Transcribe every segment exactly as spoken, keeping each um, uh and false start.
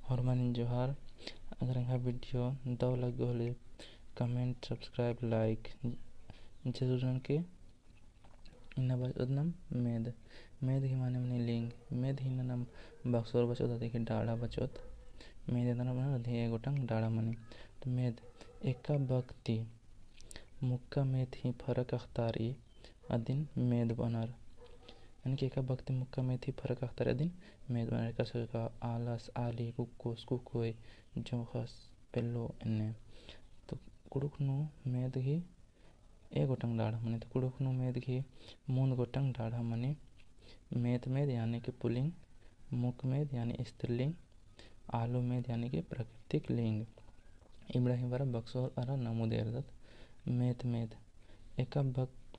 होरमारिन जोहार। अगर एंग्है video दव लग्गो होले comment, subscribe, like जरूर ननके। इन्ना बचोत नम मेद। मेद ही माने मनी लिंग। मेद ही नम बक्सोर बचोत, अदी ही डाड़ा बचोत। मेद एदना बअनर, अदी ही एगोटंग डाड़ा मनी। तो मेद, एका बक्ती मुक्का मेद ही फरक अख़तारी अदिन मेद बअनर। यानी कि एका बक्ती मुक्का मेद ही फरक अख़तारी अदिन मेद बअनर। एकासे का आलस, आली, कुक्कोस, कुकोय, जोंख़स, पेल्लो एन्ने। तो कुँड़ुख़ नू मेद ही एगोटंग डाड़ा मनी। तो कुँड़ुख़ नू मेद ही मुन्द गोटंग डाड़ा मनी। मेत मेद यानी कि पुलिंग, मुक मेद यानी स्त्रीलिंग, आलो मेद यानी कि प्राकृतिक लिंग। इबड़ा ही बरा बक्सोर अरा नमूद एरदत। मेत मेद। एका बक-,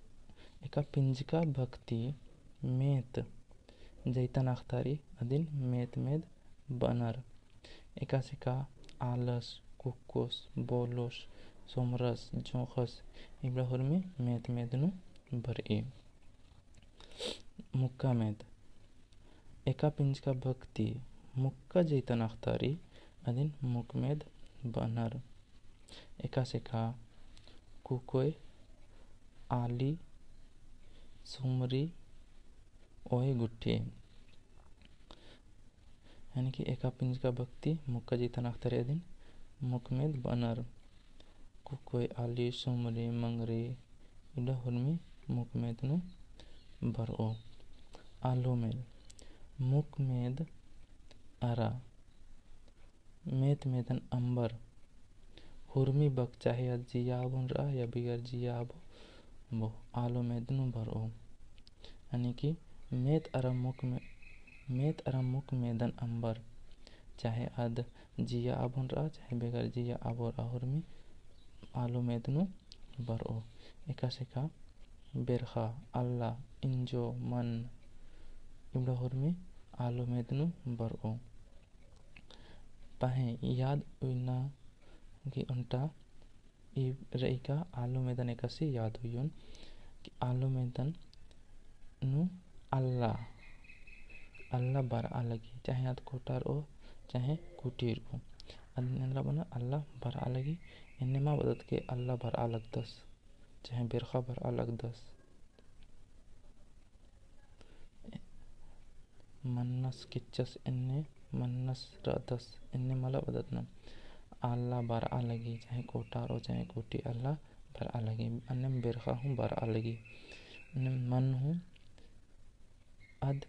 एका पिंजका बक्ती मेत जैतन अख़तारी अदिन मेत मेद बअनर। एकासे का आलस, कुक्कोस, बोलोस, सोमरस, जोंख़स, इबड़ा हुरमी मेत मेद नू बरई। मुक्का मेद। एका पिंजका बक्ती मुक्का जैतन अख़तारी अदिन मुक मेद बअनर। एकासे का कुकोय, आली, सुमरी, ओय गुट्ठी। यानी कि एका पिंजका बक्ती मुक्का जैतन अख़तारी अदिन मुक मेद बअनर। कुकोय, आली, सुमरी, मंगरी, इबड़ा हुरमी मुक मेद नू बरओ। आलो मेद। मुक मेद अरा मेत मेदन अम्बर हुरमी बक, चाहे आद जिया आबोन रआ या बिगर जिया आबो, बो आलो मेद नू बरओ। यानी कि मेत अरा मुक मे-, मेत अरा मुक मेदन अम्बर, चाहे आद जिया आबोन रआ, चाहे बिगर जिया आबो रआ, हुरमी आलो मेद नू बरओ। एकासे का बेरख़ा, अल्ला, इंजो, मन, इबड़ा हुरमी आलो मेद नू बरओ। पहें याद उइना कि ओन्टा ई रई का आलो मेदन एकासे याद उइयोन कि आलो मेदन नू अल्ला, अल्ला बरआ लगी, चाहे आद कोटा रओ, चाहे कुटी रओ। अदिन एन्दरा बअनर अल्ला बरआ लगी, एन्ने मा बअदत के अल्ला बरआ लगदस, चाहे बेरख़ा बरआ लगदस। मन्नस किच्चस एन्ने मन्नस रअदस एन्ने मला बअदत नम। अल्ला बरआ लगी, चाहे कोटा रओ, चाहे कुटी, अल्ला बरआ लगी। अन्नेम बेरख़ा हूँ बरआ लगी। अन्नेम मन हूँ आद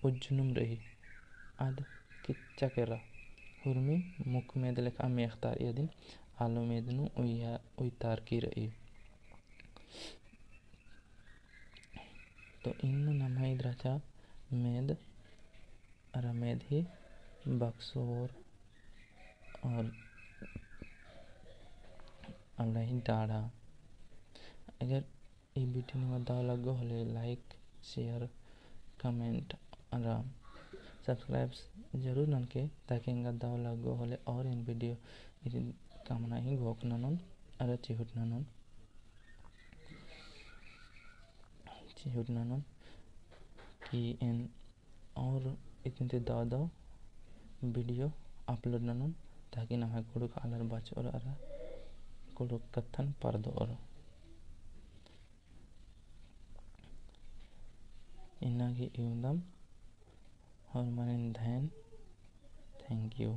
उज्जनुम रई, आद किच्चा केरा। हुरमी मुक मेद लेखा मेख़तारई अदिन आलो मेद नू उइया-, उइतारकी रई। तो इन्ना नम्है इद रहचा मेद, अरा मेद ही बक्सोर और अल्ला ही डाड़ा। अगर ई video निमा दव लग्गो होले like, share, comment अरा subscribe जरूर ननके, ताकि एंगा दव लग्गो होले और एन video इदी कमना ही घोख ननोन अरा चिहुट ननोन। चिहुट ननोन कि एन और इतने ते दव दव video upload ननोन, ताकि नम्है कुँड़ुख़ आलर बचओर अरा कुँड़ुख़ कत्थन परदओर। इन्ना गे इवंदम होरमारिन धैन। Thank you।